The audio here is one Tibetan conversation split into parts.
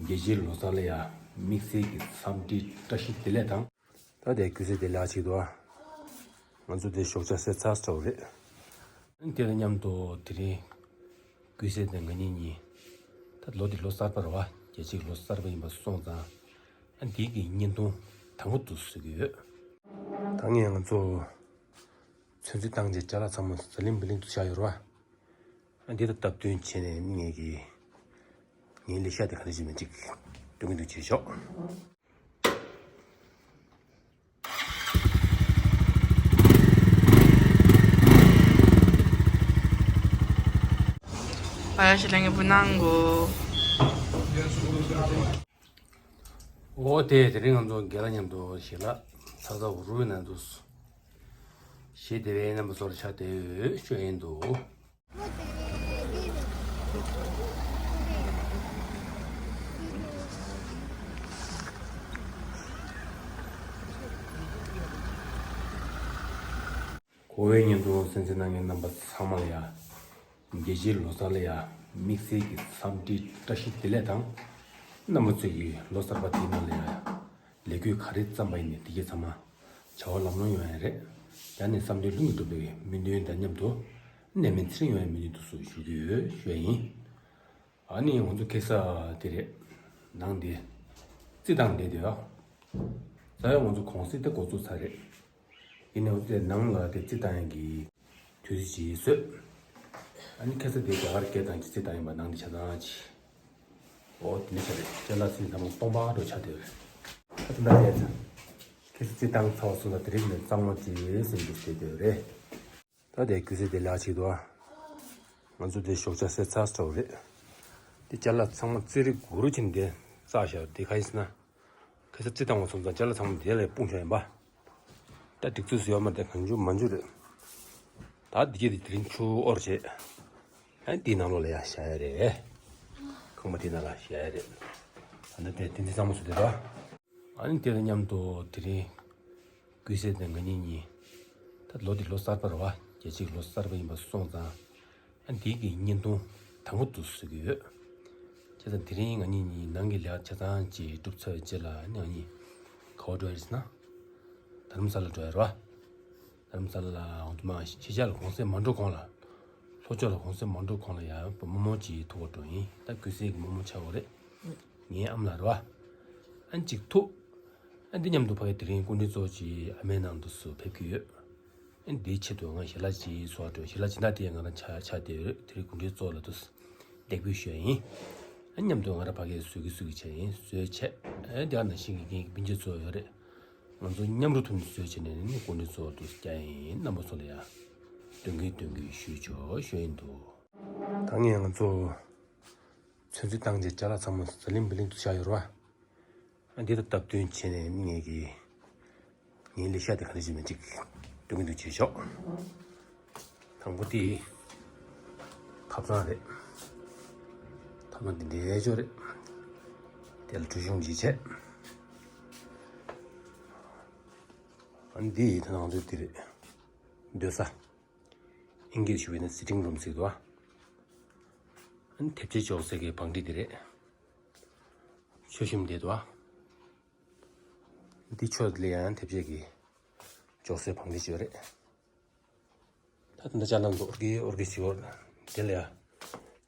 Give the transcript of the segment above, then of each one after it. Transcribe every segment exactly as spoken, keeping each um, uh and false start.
རྒྱལ་སྤྱིའི་ལོ་གསར་ལ་ཡང་དམིགས་བསལ་གྱི་འཚམས་འདྲི་བཀྲ་ཤིས་བདེ་ལེགས་དང་། ད་དེ་གུས་སེ་བདེ་ལེགས་ཅིག་འདུག་ཨ། ང་ཚོ་དེ་ཞོགས་ཇ་ཟས་ཚར་ཚར་བ་རེད། དེ་དང་མཉམ་དུ་དེ་རིང་གུས་སེ་དང་ང་གཉིས་གཉིས་ད་ལོ་འདི་ལོ་གསར་པ་རེད་བ། རྒྱལ་སྤྱིའི་ལོ་གསར་པ་ཡིན་པ་སོང་ཙང་ཨ་འདི་གི་བརྙན་ཐུང་དང་པོ་དུ་བཟོ་གི་ཡོད། ད་ངས་ང་ཚོ་ཚོད་འཛིན་བཏང་རྗེས་ཅ་ལག་ཚང་མ་ཟ་ལིང་བི་ལིང་དུ་བཞག་ཡོད་རེད་བ། ཨ་འདི་དང་སྟབས་བསྟུན་བྱས་ནས་ངས་ཀྱི་ངའི་ལས་ཤག་དེ་ག་རེ་བྱེད་མིན་ཅིག་སྟོན་གྱི་འདུག་བྱེད་ཆོག་བ་ཡ་ཤི་ལ་ངའི་བུ་ནང་གོ། འོ་དེ་དེ་རིང་ང་ཚོ་རྒན་ལགས་མཉམ་དུ་ཞལ་ལག་ཚ་ཚ་འུར་འུར་ནང་དུ་ཞེས་དེ་བས་རྣམ་པ་ཚོར་ཆ་དེ་འོས་ཤོད་ཡིན་འདུག་གོ་བའི་ཉིན་དུ་སེམས་ཅན་ནང་གི་རྣམ་པ་ཚང་མ་ལ་ཡ། རྒྱལ་སྤྱིའི་ལོ་གསར་ལ་ཡ་དམིགས་བསལ་གྱི་འཚམས་འདྲི་བཀྲ་ཤིས་བདེ་ལེགས་དང་། རྣམ་པ་ཚོས་ཀྱི་ལོ་གསར་པ་དེའི་ནང་ལ་ཡ་ལས་འགུལ་ག་རེ་བརྩམས་པ་ཡིན་ནའི་དེ་གའི་ཚང་མ་བྱ་བ་ལམ་ལྷོང་ཡོང་ཡ་རེད། ཡང་ནས་བསམ་དོན་ལྷུན་གྱིས་འགྲུབ་པའི་སྨོན་འདུན་དང་མཉམ་དུ་གནད་སྨིན་ཚེ་རིང་ཡོང་བའི་སྨོན་འདུན་དུ་སུ་ཞུ་གི་ཡོད་ཞུ་ཡ་ཡིན། ཨ་ནི་ང་ཚོ་ཁ་སང་དེ་རེད། ནང་དེ་རྩི་བཏང་བསྡད་དེ་ཡ། རྩ་བའི་ང་ཚོ་གུང་སེང་དེ་འགོ་བཙུགས་ཚར་རེད། ཡིན་ནའི་འོ་དེ་ནང་ལ་དེ་རྩི་བཏང་ཡག་གི་དུས་ཚོད་ཅིག་བཟོས། ཨ་ནི་ཁ་སང་དེ་རྒྱ་གར་སྐད་བཏང་གི་རྩི་བཏང་ཡིན་པ་ནང་དེ་ཆ་ཚང་ཅིག་འོ་དེ་འདྲ་ཆགས་རེད། ཅ་ལག་ཚིག་ཚང་མ་སྟོང་པ་འགྲོ་ཆགས་བསྡད་རེད། ད་དེ་འདྲ་རེད། ཁ་སང་རྩི་བཏང་ཚར་བ་སོང་ཙང་དེ་རིང་ནས་གཙང་མ་ཅིག་ཟིན་གྱི་བསྡད་བསྡད་རེད། ད་དེ་གུས་སེ་བདེ་ལེགས་ཅིག་འདུག་ཨ། ང་ཚོ་དེ་ཞོགས་ཇ་ཟས་ཚར་ཚར་བ་རེད། དེ་ཅ་ལག་ཚང་མ་རྩི་རི་གུ་རུ་ཅིག་འདི་བཙགས་བཞག་དེ་ག་ཡིན་ཟེར་ན། ཁ་སང་རྩི་བཏང་བ་སོང་ཙང་ཅ་ལག་ཚང་མ་དེ་ལ་སྤུངས་བཞག་ཡིན་པ། ད་སྒྲིག་ཚུལ་ཟེར་ཡོད་མ་རེད། གང་བྱུང་མང་བྱུང་རེད། ད་འདི་གྱད་དེ་དེ་རིང་ཆུ་དབོར་བྱས། ཨ་འདིའི་ནང་ལོགས་ལ་ཡ་བཞག་ཡ་རེད། ཁང་པ་དེའི་ནང་ལ་བཞག་ཡ་རེད། ད་ནི་དེ་དེ་འདི་ཚང་མ་བཟོས་བསྡད་པ། ཨ་ནི་དེ་དང་མཉམ་དུ་དེ་རིང་ཀུན་གསལ་དང་ང་གཉིས་གཉིས་ད་ལོ་འདི་ལོ་གསར་པ་རེད་བ། རྒྱལ་སྤྱིའི་ལོ་གསར་པ་ཡིན་པ་སོང་ཙང་ཨ་འདི་གི་བརྙན་ཐུང་དང་པོ་དུ་བཟོ་གི་ཡོད། བྱས་ཙང་དེ་རིང་ང་གཉིས་གཉིས་ནང་གི་ལས་ཆ་ཚང་ཅིག་གྲུབ་ཚར་བའི་རྗེས་ལ་ཨ་ནི་ང་གཉིས་ག་པར་འགྲོ་ཡ་རེད་ཟེར་ན། རྡ་རམ་ས་ལ་འགྲོ་ཡ་རེད་བ། རྡ་རམ་ས་ལ་འོང་དུས་མ་ཕྱི་རྒྱལ་ལ་གུང་སེང་མ་འགྲོ་གོང་ལ། ལྷོ་ཕྱོགས་ལ་གུང་སེང་མ་འགྲོ་གོང་ལ་ཡང་རྨོ་མོ་ཅིག་ཐུག་པར་འགྲོ་ཡིན། ད་ཀུན་གསལ་གྱི་རྨོ་མོ་ཆགས་པ་རེད། ངའི་ཨ་མ་ལགས་རེད་བ། ཨ་ནི་གཅིག་ཐུག་ཨ་འདི་མཉམ་དུ་ཕ་གི་དེ་རིང་སྐུ་མགྲོན་གཙོ་བོ་ཅིག་ཨ་མའི་ནང་དུ་སུ་ཕེབས་ཀྱི་ཡོད། ཨ་ནི་དེའི་ཆེད་དུ་ང་ཞལ་ལག་ཅིག་བཟོ་བར་འགྲོ། ཞལ་ལག་སྦྱིན་བདག་དེ་ཡང་ང་རང་ཆགས་ཆགས་བསྡད་ཡོད་རེད། དེ་རིང་སྐུ་མགྲོན་གཙོ་བོ་ལ་དུ་འདེགས་འབུལ་ཞུ་ཡ་ཡིན། ཨ་ནི་མཉམ་དུ་ང་རང་ཕ་གིར་བཟོ་གི་བཟོ་གི་བྱས་ཡིན། བཟོས་བྱས་ཨ་དེ་ག་ནང་བཞིན་གྱི་ངའི་སྤུན་མཆེད་ཚོ་ཡོད་རེད། ང་ཚོ་མཉམ་རུབ་ཐུབ་ནས་བཟོས་བྱས་ནས་ནི་སྐུ་མགྲོན་གཙོ་བོ་དུ་བསྐྱངས་ཡིན། རྣམ་པ་ཚོ་ལ་ཡང་སྟོན་གིན་སྟོན་གིན་ཞུས་ཆོག་ཞུ་ཡིན་འདུག་ད་ངས་ང་ཚོ་ཚོད་འཛིན་བཏང་རྗེས་ཅ་ལག་ཚང་མ་ཟ་ལིང་བི་ལིང་དུ་བཞག་ཡོད་རེད་བ། ཨ་འདི་དང་སྟབས་བསྟུན་བྱས་ནས་ནི་ངས་ཀྱི་ངའི་ལས་ཤག་དེ་ག་རེ་བྱེད་མིན་ཅིག་སྟོན་གྱི་འདུག་བྱེད་ཆོག་དང་པོ་དེ་ཐབ་ཚང་རེད། ཐབ་ཚང་འདི་འདྲའི་ཅོ་རེད། དེ་ལ་གྲུ་གཞོང་ཅིག་བྱས། ཨ་འདི་ད་ང་ཚོའི་འདི་རེད། སྡོད་ས། ཨིན་སྐད་ཞུ་བས་ན་sitting room་ཟེར་གི་འདུག་ཨ། ཨ་ནི་དེབ་ཆས་འཇོག་སའི་གི་བང་སྒྲིག་འདི་རེད། མཆོད་གཤོམ་འདི་འདུག་ཨ། འདི་མཆོད་ལ་ཡང་དེབ་ཆས་ཀྱི་འཇོག་སའི་བང་སྒྲིག་ཅིག་ཡོད་རེད། ད་ད་ལྟ་ཅ་ལག་འདུག་ཨོར་གི་ཨོར་གི་ཞིག་ཡོད། དེ་ལ་ཡང་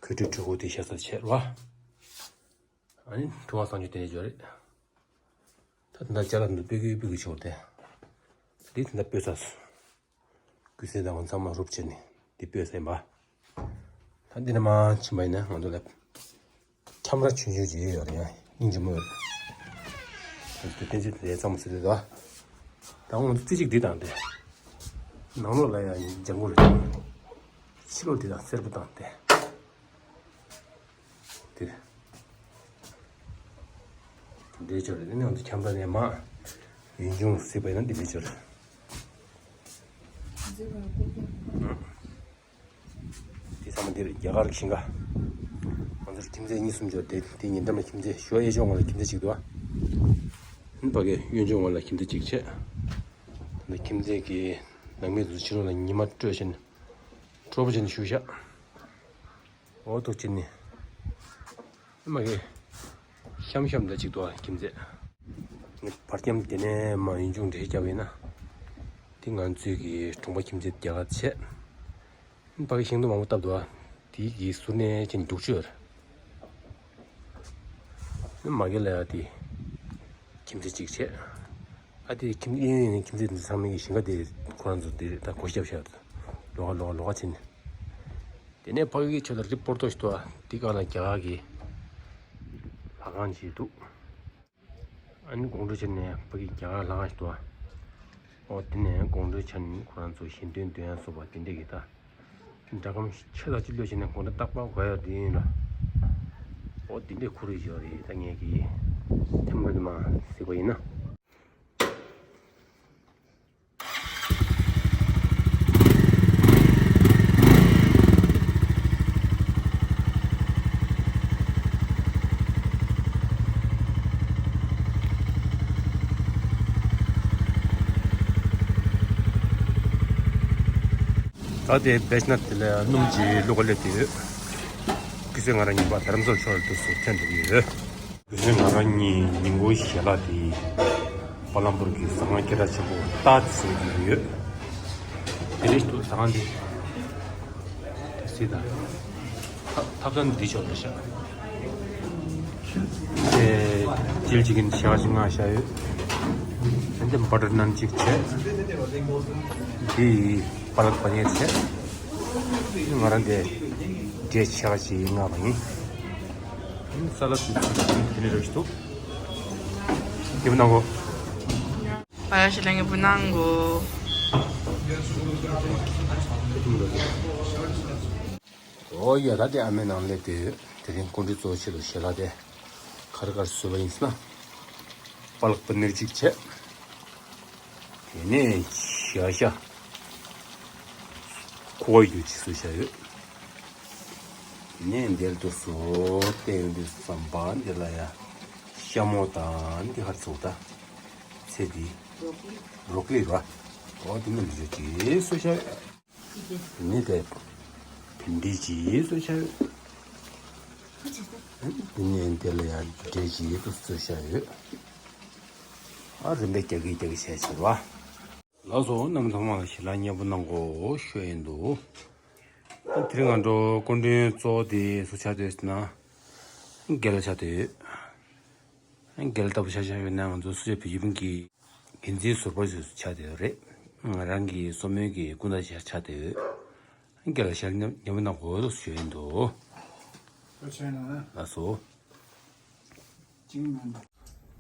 གོས་འཁྲུད་འཁྲུད་གོ་དེ་བཞག་ས་བྱས་རེད་བ། ཨ་ནི་གྲུ་ཁ་གསང་རྒྱུ་དེ་འདྲ་ཅིག་ཡོད་རེད། ད་ད་ལྟ་ཅ་ལག་འདུག་སྤོས་ཀྱི་སྤོས་ཀྱི་ཆོག་སྟེ། འདི་ད་ལྟ་སྤོས་ཚར་སོང་། ཀུན་གསལ་དང་ཚང་མ་རུབ་བྱས་ནས་འདི་སྤོས་ཟིན་པ། ད་འདི་ནས་མར་ཕྱིན་པ་ཡིན་ན་ང་ཚོ་ལ་ཁྱམས་ར་ཆུང་ཆུང་ཅིག་ཡོད་རེད། ཡང་སྙིང་རྗེ་མོ་ཡོད་རེད། ད་བསྟན་འཛིན་དེ་ཚང་མ་ཟེར་དུས་ད། ད་ང་ཚོ་རྩེ་གཅིག་འདི་དང་དེ། ནང་ལོགས་ལ་ཡང་ལྗང་གུ་རེད། ཕྱི་ལོགས་འདི་དང་སེར་པོ་དང་དེ། དེ། འདི་འདྲའི་ཅིག་རེད། ཨ་ནི་ང་ཚོ་ཁྱམས་ར་ནས་མར་ཡུལ་ལྗོངས་གཟིགས་པ་ཡིན་ན་འདི་འདྲའི་ཅིག་རེད། འདི་ཚང་མ་འདི་རེད། རྒྱ་གར་གྱི་ཞིང་ཁ། ང་ཚོར་ཁྱིམ་མཚེས་གཉིས་གསུམ་ཅིག་ཡོད་རེད། དེ་ཉེ་འགྲམ་ལ་ཁྱིམ་མཚེས་ཞོ་གཡས་ཕྱོགས་ངོས་ལ་ཁྱིམ་མཚེས་གཅིག་འདུག་ཨ། ཨ་ནི་ཕ་གི་གཡོན་ཕྱོགས་ངོས་ལ་ཁྱིམ་མཚེས་གཅིག་བྱས། ད་ནི་ཁྱིམ་མཚེས་ཀྱི་ནང་མི་ཚོ་ཕྱི་ལོགས་ལ་ཉི་མ་སྤྲོད་བཞིན་སྤྲོ་པོ་བྱས་ནས་བཞུགས་ཤག་འོ་ཐུག་ཕྱིན་ནས། མ་གི། ཤམ་ཤམ་འདྲ་ཅིག་འདུག་ཨ། ཁྱིམ་མཚེས། ངས་བར་ཁྱམས་དེ་ནས་མར་ཡུན་ཆུང་འདྲ་བརྒྱབ་ཡིན་ན། དེ་ང་ཚོའི་གི་གྲོང་པ་ཁྱིམ་མཚེས་རྒྱ་གར་བྱས། ཕ་གི་ཤིང་སྡོང་མང་པོ་བཏབ་འདུག་ཨ། དེའི་གི་ཟུར་ནས་ཁྱེད་རྒྱུག་ཆུ་ཡོད་རེད། མ་གི་ལ་ཡ་དེ་ཁྱིམ་མཚེས་གཅིག་བྱས། ཨ་དེ་ཁྱིམ་གཡས་གཡོན་ནས་ཁྱིམ་མཚེས་འདི་ཚང་མ་གི་ཞིང་ཁ་དེ་ཁོ་རང་ཚོ་དེ་ད་སྒོ་ཤེབ་ཤེབ་ལོགས་ཀ་ལོགས་ཀ་ལོགས་ཀ་བྱས་ནས། དེ་ནས་ཕ་གི་ཆོས་དང་རི་སྤོར་ཏོ་ཞིག་འདུག་ཨ། དེ་སྒང་ལ་རྒྱ་གར་གི་ལྷ་ཁང་ཞིག་འདུག་ཨ་ནི་དགོང་དྲོ་ཆ་ནས་ཕ་གི་རྒྱ་གར་ལྷ་ཁང་ཞིག་འདུག་ཨ། ཨོ་དེ་ནས་དགོང་དྲོ་ཆ་ནས་ཁོ་རང་ཚོ་ཞལ་འདོན་འདོན་ཡ་སོགས་པ་དེ་འདྲས་ཀྱི་ད། སྒྲ་སྒམ་ཆེ་ལ་ཅི་ལོས་བྱས་ནས་དགོང་དྲོ་རྟག་པར་གོ་ཡ་དེ་ཡིན་ལ། ཨོ་དེ་འདྲས་ཁུ་རེ་ཡོད་རེད་ད། ངས་ཀྱི་ཐེམ་ག་དེ་མ་གཟིགས་པ་ཡིན་ན། ད་དེ་བེ་ཤ་ནད་དེ་ལ་སྣུམ་གྱི་བླུགས་པ་སླེབས་ཏེ་ཡོད། ཁི་སེ་ང་རང་ཉིན་པ་རྡ་རམ་ས་ལ་ཕྱོགས་ལ་འདུག་སུ་ཐོན་འགྲོ་གི་ཡོད། དེ་ནས་ང་རང་གཉིས་ཉིན་གུང་ཞལ་ལག་དེ་པ་ལམ་པུར་གྱི་ཟ་ཁང་སྐད་གྲགས་ཆེན་པོ་ཏཱཇ་ཟེར་གྱི་ཡོད། དེ་རེད་འདུག་ཟ་ཁང་འདི་སྲིད་དང་ཐབ་ཚང་འདི་ཕྱོགས་ལ་བཞག་དེ་ཅིལ་ཅི་ཀིན་ཞག་གཅིག་མངགས་བཞག་ཡོད། དེ་འདི་བ་ཊར་ནན་གཅིག་བྱས། འདི་པ་ལག་པ་ནིར་བྱས། ང་རང་དེ་འབྲས་ཞག་གཅིག་མངགས་པ་ཡིན། ས་ལ་དེ་ནས་རེ་ཞིག་འདུག་ཉེ་པོ་གནང་གོ། བ་ཡ་ཤི་ལ་ཉེ་པོ་གནང་གོ། ཨོ་ཡ་ད་དེ་ཨ་མའི་ནང་སླེབས་ཏེ་ཡོད། དེ་རིང་སྐུ་མགྲོན་གཙོ་བོ་ཆེད་དུ་ཞལ་ལག་དེ་ག་རེ་ག་རེ་བཟོས་པ་ཡིན་ཟེར་ན། པ་ལག་པ་ནིར་གཅིག་བྱས། དེ་ནས་ཞག་ཤ་ཁུ་བ་ཡོད་ཅིག་བཟོས་བཞག་ཡོད། དེ་ནས་འདིར་དུ་བཟོ་བལྟས་ཡོང་དུས་ཙམ་པ་འདི་ལ་ཡ་ཤ་མོག་དང་འདི་ཧར་ཚོགས་ད་ཚེ་འདི་རོ་ཀ་ལི་ར་འོ་འདི་ནས་འདི་ཅིག་བཟོས་བཞག་ཡོད། དེ་ནས་དེ་བིན་ཌི་ཅིག་བཟོས་བཞག་ཡོད། དེ་ནས་འདི་ལ་ཡ་འབྲས་ཅིག་བཟོས་བཞག་ཡོད། ཨ་རིམ་པས་རྒྱག་གི་རྒྱག་གི་བྱས་བྱས་པ། ལགས་སོ། རྣམ་པ་ཚང་མ་ལ་ཞལ་ལག་མཉེས་པོ་གནང་གོ་ཞུ་ཡིན་འདུག་དེ་རིང་ང་ཚོ་སྐུ་མགྲོན་གཙོ་བོ་དེ་སུ་ཆགས་བསྡད་ཡོད་ཟེར་ན། རྒན་ལགས་ཆགས་བསྡད་ཡོད། རྒན་ལགས་ལྟ་བུ་ཆགས་ཆགས་ཡོད་ན་ང་ཚོ་སུ་ཆགས་བོད་ཁྱིམ་གྱི་འགན་འཛིན་ཟུར་པ་ཞིག་ཆགས་བསྡད་ཡོད་རེད། ང་རང་གི་སོ་མོན་གྱི་སྐུ་ཟླ་ཞིག་ཆགས་བསྡད་ཡོད། རྒན་ལགས་ཞལ་མཉེས་པོ་གནང་གོ་ཞུ་ཡིན་འདུག་ལགས་སོ།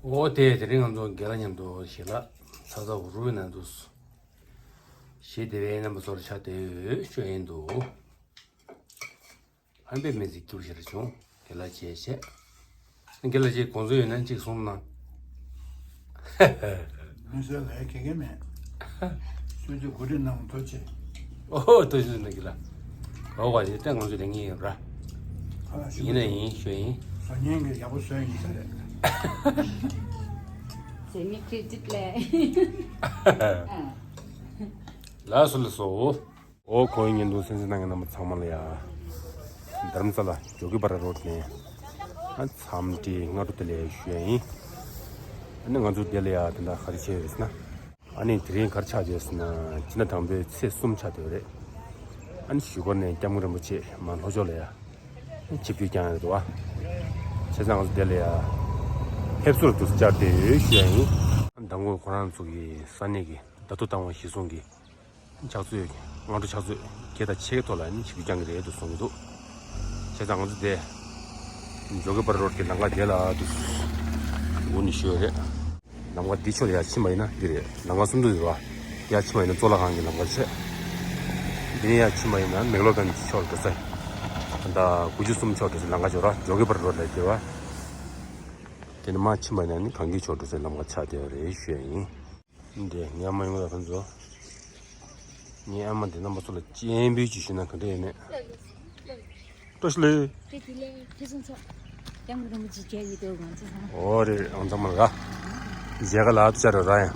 འོ་དེ་དེ་རིང་ང་ཚོ་རྒན་ལགས་མཉམ་དུ་ཞལ་ལག་ཚ་ཚ་འུར་འུར་ནང་དུ་ཞེ་བདེ་བའི་རྣམ་པ་ཚོར་ཆགས་བསྡད་ཡོད་ཞུ་ཡིན་འདུག་ཨ་མའི་མི་ཚེ་སྐྱིད་པོ་ཞིག་རེ་བྱུང་། རྒན་ལགས་བྱས་བྱས། རྒན་ལགས་ཀྱིས་དགོངས་ཚུལ་ཡོད་ན་གཅིག་གསུངས་གནང་། མི་བཟོད་ལ་ཡ་གེ་གེ་མེད། སུས་ཀྱི་གོ་སྒྲིག་གནང་ཐུགས་རྗེ་ཆེ། ཨོ་ཐུགས་རྗེ་ཆེ་གནང་གི་ལ། འོ་བ་ཡོད་ཏན་ང་ཚོ་ལས་ངེས་ཡིན་ར། ཨ་ཞུ་ཡིན་ན་ཡིན་ཞུ་ཡིན། བཟོ་མཁན་གྱི་ཡག་པོ་བཟོས་ཡིན་ས་རེད། ཟེར་ནི་ཁྲི་ཅིག་ལས། ལགས་སོ་ལགས་སོ། ཨོ་ཁོ་ཡིན་ཉིན་དུ་སེམས་སེམས་ནང་གི་རྣམ་པ་ཚང་མ་ལ་ཡ། རྡ་རམ་ས་ལ་ཇོ་གི་པ་ར་རོ་ཌི་ནས། ཨ་འཚམས་འདྲི་སྔ་དྲོ་བདེ་ལེགས་ཞུ་ཡ་ཡིན། ཨ་ནི་ང་ཚོ་འདི་ལ་ཡ་དེ་འདྲ་ག་རེ་བྱས་ཡོད་ཟེར་ན། ཨ་ནི་དེ་རིང་ག་རེ་ཆགས་ཡོད་ཟེར་ན་ཕྱི་ཟླ་དང་པོའི་ཚེས་གསུམ་ཆགས་བསྡད་ཡོད་རེད། ཨ་ནི་གཞུག་གུ་ནས་སྐྱབས་མགོན་རིན་པོ་ཆེ་མར་ལྷོ་ཕྱོགས་ལ་ཡ་ཆིབས་བསྒྱུར་བསྐྱངས་ཡོད་རེད་བ། བྱས་ཙང་ང་ཚོ་འདི་ལ་ཡ་ཕེབས་བསུར་དུ་བཅར་ཏེ་ཡོད་ཞུ་ཡ་ཡིན། མདང་དགོང་ཁོ་རང་ཚོ་གི་ས་གནས་ཀྱི་ཟླ་ཐོ་དང་བ་གཞིར་བཟུང་གི་ཕྱག་ཚོད། སྔ་དྲོ་ཕྱག་ཚོད་བརྒྱད་དང་ཕྱེད་ཀའི་ཐོག་ལ་ནི་ཆིབས་བསྒྱུར་བསྐྱང་གི་རེད་དུ་གསུང་གི་འདུག་བྱས་ཙང་ང་ཚོ་དེ་ཇོ་གི་པར་རོཌ་ཀྱི་ལམ་ཁ་དེ་ལ་དུ་འགོ་ནས་ཞུས་ཡོད་རེད། ལམ་ཁ་འདི་ཕྱོགས་ལ་ཡར་ཕྱིན་པ་ཡིན་ན་འདི་རེད། ལམ་ཁ་གསུམ་དུ་ཡོད་པ། ཡར་ཕྱིན་པ་ཡིན་ན་གཙུག་ལག་ཁང་གི་ལམ་ཁ་བྱས། འདི་ནས་ཡར་ཕྱིན་པ་ཡིན་ན་མེག་ལོར་གན་ཇི་ཕྱོགས་ལ་འགྲོ་ས། ད་དགུ་བཅུ་གསུམ་ཕྱོགས་འགྲོ་སའི་ལམ་ཁ་འབྱོར་བ་ཇོ་གི་པར་རོཌ་ལ་འགྱུར་བ། དེ་ནས་མར་ཕྱིན་པ་ཡིན་ན་ནི་གངས་སྐྱིད་ཕྱོགས་འགྲོ་སའི་ལམ་ཁ་ཆགས་བསྡད་པ་རེད་ཞུ་ཡ་ཡིན། འདི་ངའི་ཨ་མ་ཡོང་ལ་ཁོང་ཚོ། ངའི་ཨ་མ་འདི་རྣམ་པ་ཚོ་ལ་སྤྱན་འབུལ་ཅིག་ཞུས་ན་ག་འདྲ་ཡོད་མེད། སྤྲོ་ཤི་ལེ། ཨོ་རེད་ཨང་ཚང་མ་ལ། མཇལ་ཁ་ལ་ཨ་ཏུ་ཅར་ར་ཡང་།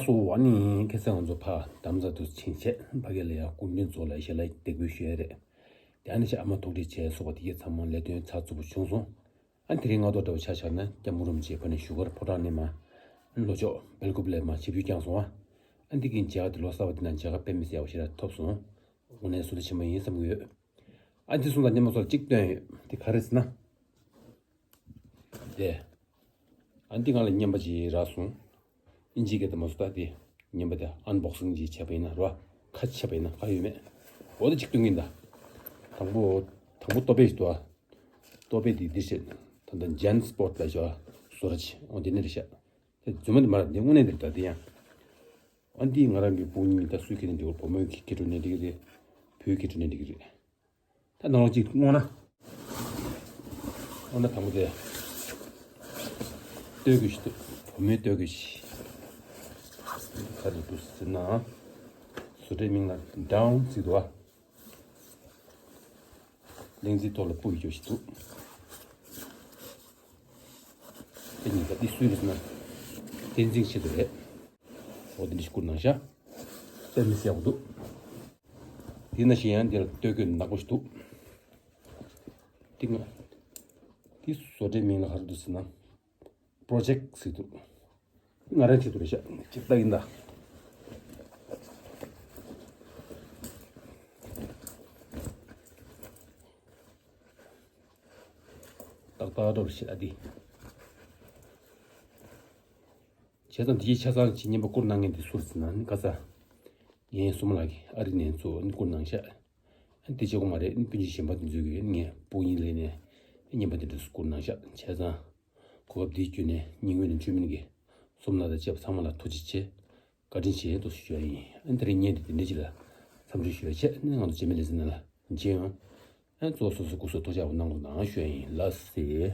གཙོ་བོ་ཨ་ནི་ཁ་སང་ང་ཚོ་ཕ་དམ་ས་དུ་ཕྱིན་བྱས་ཕ་གི་ལ་ཡང་སྐུ་མགྲོན་ཚོ་ལ་ཞལ་ལག་འདེགས་འབུལ་ཞུ་ཡ་རེད། དེ་ཨ་ནི་ཤ་ཨ་མ་ཐུགས་རྗེ་ཆེ་སོགས་པ་དེ་གའི་ཚང་མ་ལས་དོན་ཚགས་ཚུད་པོ་བྱུང་སོང་། ཨ་དེ་རིང་ང་ཐོག་འདྲ་བོ་ཆ་བཞག་ན་སྐྱབས་མགོན་རིན་པོ་ཆེ་ཕ་ནས་བཞུགས་སྒར་ཕོ་བྲང་ནས་མ་ལྷོ་ཕྱོགས་སྦེལ་ཀོབ་ལ་མ་ཆིབས་བསྒྱུར་བསྐྱངས་སོང་བ། ཨ་འདི་གིན་མཇལ་ཁ་དེ་ལོ་གསར་པ་འདི་ན་མཇལ་ཁ་དཔེ་མི་སྲིད་ཡག་པོ་ཞེ་དྲག་ཐོབ་སོང་། དངོས་གནས་བསོད་བདེ་ཆེན་པོ་ཡིན་བསམ་གྱི་ཡོད། ཨ་འདི་གསུང་དང་མཉམ་པ་ཚོར་གཅིག་སྟོན་ཡོད་དེ་ག་རེ་ཟེར་ན། དེ། ཨ་འདི་ང་ལ་རྔན་པ་ཅིག་རག་སོང་། ཨིན་ཇི་སྐད་དུ་མ་སོང་ད་དེ། རྔན་པ་དེ་ཨན་བོག་སིང་ཅིག་བྱས་པ་ཡིན་ན་རོ། ཁ་ཕྱེ་བ་ཡིན་ན་ཁ་ཡོད་མེད། འོ་དེ་གཅིག་སྟོན་གྱིན་ད། དང་པོ། དང་པོ་ལྟོ་ཕད་ཞིག་འདུག་ཨ། ལྟོ་ཕད་དེ་འདིར་བཤད། ད་ལྟ་ཇན་སི་པོར་ཊི་ལ་ཞོ། བཟོ་ར་ཆེ་འོ་དེ་ནས་རེད་ཤག་དེ་རྫུན་མ་དེ་མ་རེད་དེ་དངོས་གནས་དེ་རེད་ད་དེ་ཡང་། ཨ་འདི་ང་རང་གི་སྤུན་ཉི་མ་ད་སུའི་ཁེ་ནས་འགྲིག་གི་རེད། བུ་མོའི་ཁེ་ཁེ་དྲུག་ནས་འགྲིག་གི་རེད། བུའི་ཁེ་དྲུག་ནས་འགྲིག་གི་རེད། ད་ནང་ལོགས་གཅིག་བསྔོགས་ན། བསྔོགས་ན་དང་པོ་དེ། སྟོད་གོས་ཤིག་འདུག་བུ་མོའི་སྟོད་གོས་ཤིག་ག་རེ་འདུག་ཟེར་ན། བཟོ་གྲྭའི་མིང་ལ་ཌའུན་ཟེར་འདུག་ཨ། གླིང་རྩེའི་ཐོག་ལ་སྤུ་ཡི་ཅོ་ཞིག་འདུག་དེ་གཉིས་ཀ་འདི་སུའི་རེད་ཟེར་ན། བསྟན་འཛིན་ཆེད་དུ་རེད། འོ་དེ་འདྲ་ཞིག་བསྐུར་གནང་ཤག་དཔེ་མི་སྲིད་ཡག་པོ་འདུག་དེ་ནང་བཞིན་ཡང་འདིར་སྟོད་གོས་ནག་པོ་ཞིག་འདུག་དེ་ང་། དེ་བཟོ་གྲྭའི་མིང་ལ་ག་རེ་འདུག་ཟེར་ན། པྲོ་ཇེག་ཟེར་འདུག་ང་རང་ཆེད་དུ་རེད་ཤག་ཅིག་ལྟ་གིན་ད། ཏག་ཏག་འགྲོ་རེད་ཤག་ཨ་དེ། བྱས་ཙང་དེའི་ཆ་ཚང་གི་རྔན་པ་བསྐུར་གནང་མཁན་དེ་སུ་རེད་ཟེར་ན་ནི་ཁ་ས། ངའི་སྲུ་མོ་ལགས་ཀྱིས་ཨ་རི་ནས་ཚུར་ནི་བསྐུར་གནང་ཤག་ཨ་དེ་གཅིག་པོ་མ་རེད། སྤུན་མཆེད་གཞན་པ་དེ་ཚོས་ཀྱིས་ངས་སྤུ་གཉིས་ལེན་ནས་རྔན་པ་དེ་འདྲ་བསྐུར་གནང་ཤག་བྱས་ཙང་གོ་སྐབས་འདི་བརྒྱུད་ནས་ཉིན་ངོས་ནས་འཆུ་མིན་གྱི་སྲུ་མོ་ལགས་དང་བཅས་པ་ཚང་མ་ལ་ཐུགས་རྗེ་ཆེ། བཀའ་དྲིན་ཆེ་དུ་ཞུ་ཡ་ཡིན། ཨ་དེ་རིང་ངས་འདི་དེ་འདྲ་ཅིག་ལ་འཚམས་འདྲི་ཞུ་ཡ་བྱས་ནས་ང་ཚོ་རྗེས་མའི་ལེ་ཚན་ནང་ལ་མཇལ་ཡོང་། ཨ་གཙོ་བོ་སོ་སོ་སྐུ་གཟུགས་ཐུགས་ཅག་པོ་གནང་རོགས་གནང་ཞུ་ཡ་ཡིན་ལགས་སེ།